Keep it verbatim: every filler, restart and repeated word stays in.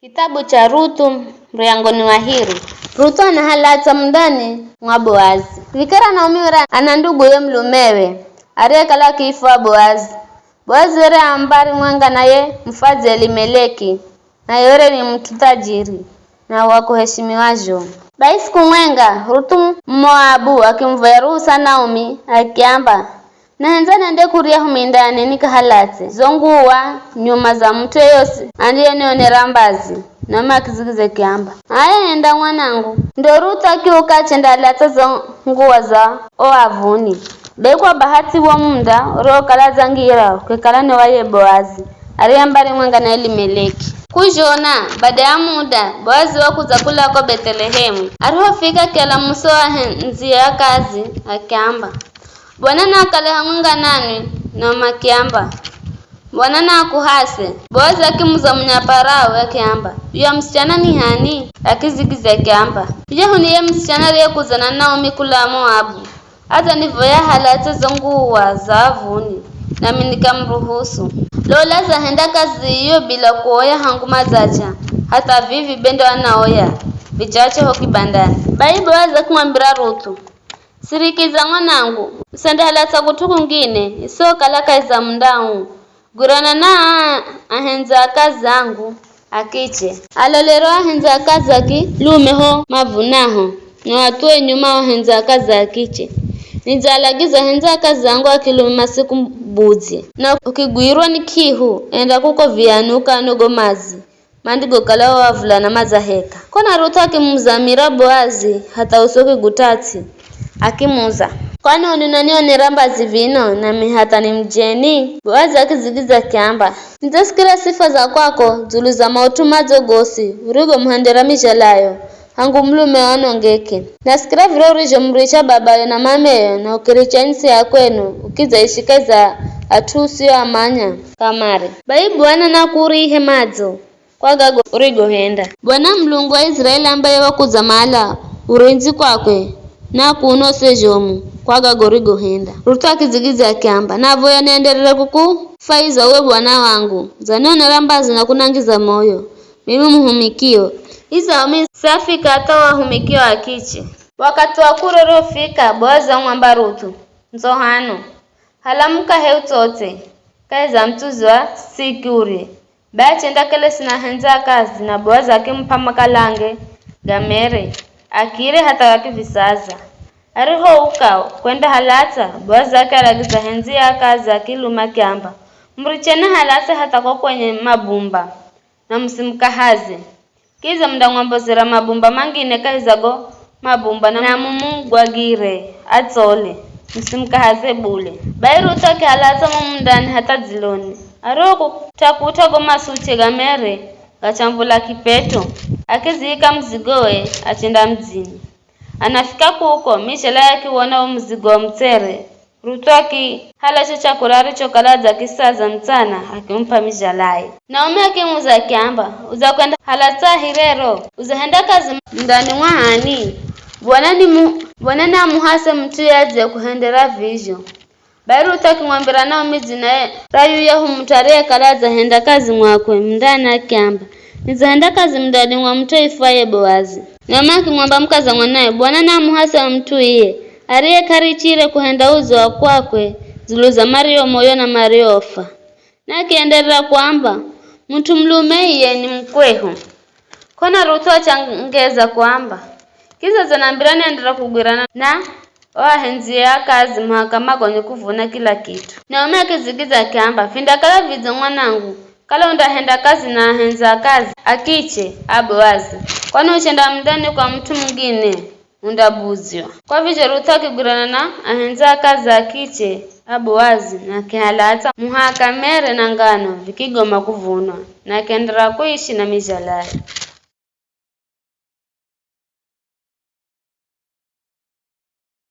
Kitabu cha Ruthu, muryango ni wa hiri. Ruthu anahalatsa mundani mwa Boazi. Vikara Naomi were ana nduguye mulumewe, ariyekala akiifwa Boazi. Boazi were a mbari mwenga na ye mufadzi Elimeleki, naye were ni mut'u thajiri na wa kuheshimiwa zhomu. Bai siku mwenga, Ruthu Mumoabu akimuvoya ruhusa Naomi, akiamba, "Nahendza nende kurya hu mindani nikahalatse zo nguwa nyuma za mut'u yeyosi andiyenionera mbazi." Naomi akizigiza akiamba, "H'aya enda mwanangu." Ndo Ruthu akiuka achendahalatsa zo nguwa za o avuni. Be kwa bahathi wo munda uriwokala adzangira ukikala ni wa ye Boazi, ariye mbari mwenga na Elimeleki. Kuzhona, bada ya muda, Boazi wakudza kula ko Bethlehemu. Arihofika akialamusa o ahendzio akazi, akiamba, "Bwana naakale hamwenga nanwi," Naomi akiamba, "Bwana naakuhase." Boazi akimuza munyaparawe akiamba, "Yuya musichana ni h'ani?" Akizigiza akiamba, "Yuyahu ni ye musichana ariyekudza na Naomi kula Moabu. Adzanivoya ahalatse zo nguwa za avuni, nami nikamuruhusu. Lola adzahenda kazi iyo bila kuoya hangu madzacha, hatha vivi be ndo anaoya, vichache ho kibandani." Bai Boazi akimwambira Ruthu, "Sirikiza mwanangu, usendehalatsa kut'u kungine, isihokala kahi za munda uu. Gwirana na aa ahendzakazi angu akiche. Alolere o ahendzakazi a kilume ho mavunaho, na wathuwe nyuma o ahendzakazi a kiche. Nidzalagiza ahendzakazi angu a kilume masikubudzye, na ukigwirwa ni k'ihu, enda kuko viyani ukanogo madzi, mandigokala o avulana madzaheka." Kona Ruthu akimuzamira Boazi hatha uso kiguta ts'i, akimuza, "Kwani oni unanionera mbazi vino, nami hatha ni mujeni?" Boazi akizigiza akiamba, "Nidzasikira sifa za kwako dzulu za maut'u madzo gosi urigomuhendera mizhalayo, hangu mulume wanongeke. Nasikira virya urizhomuricha babayo na mameyo na ukiricha nyisi ya kwenu, ukidzaishi kahi za at'u usioamanya kamare. Bai Bwana nakurihe madzo kwa gago urigohenda. Bwana Mulungu wa Iziraeli ambaye wakudza mahala urindzi kwakwe, nakuunose zhomu kwa gago urigohenda." Ruthu akidzigidzya akiamba, "Navoya nienderere kukufwahiza uwe bwana wangu, udzanionera mbazi na kunangiza moyo, mimi muhumikio. Izaho mimi siafika hatha o ahumikio akiche." Wakathi wa kura urihofika, Boazi wamwamba Ruthu, "Ndzo hano, hala mukahe utsotse kahi za mutsuzi wa siki urye." Bai achenda kelesi na ahendzakazi, na Boazi akimup'a makalange ga mere, akirya hatha gakivisaza. Arihouka kwendahalatsa, Boazi akialagiza ahendziyakazi a kilume akiamba, "Muricheni ahalatse hatha ko kwenye mabumba, na musimukahaze. Kidza mundamwambozera mabumba mangine kahi za go mabumba na mumugwagire atsole, musimukahaze bule." Bai Ruthu akihalatsa mo mundani hatha dziloni. Arihokut'a-kut'a go masuche ga mere gachamvula kipeto, akiziika muzigowe achenda mudzini. Anafika kuko, mizhala yakiwona wo muzigo wa mutsere, Ruthu akihala cho chakula arichokala adzakisaza mutsana, akimup'a mizhalaye. Naomi akimuza akiamba, "Udzakwenda halatsahi rero? Udzahenda kazi mundani mwa h'ani? Mbona nimu-, mbona namuhase mut'u ye adzekuhendera vizho?" Bai Ruthu akimwambira Naomi dzina ra yuyahu mut'u ariyekala adzahenda kazi mwakwe mundani akiamba, "Nidzahenda kazi mundani mwa mut'u aifwaye Boazi." Naomi akimwamba mukaza mwanawe, "Bwana namuhase mut'u iye, ariye k'arichire kuhenda udzo wa kwakwe dzulu za mario moyo na mario ofa." Na akienderera kuamba, "Mut'u mulume iye ni mukwehu." Kona Ruthu achangeza kuamba, "Kidza dzanambira nienderera kugwirana na o ahendziyakazi muhaka magonye kuvuna kila kit'u." Naomi akizigiza akiamba, "Vindakala vidzo mwanangu, kala undahenda kazi na ahendzakazi a kiche a Boazi, kwani uchenda mundani kwa mut'u mungine undabudzwa." Kwa vizho Ruthu akigwirana na ahendzakazi a kiche a Boazi, na akihalatsa muhaka mere na ngano vikigoma kuvunwa, na akienderera kuishi na mizhalaye.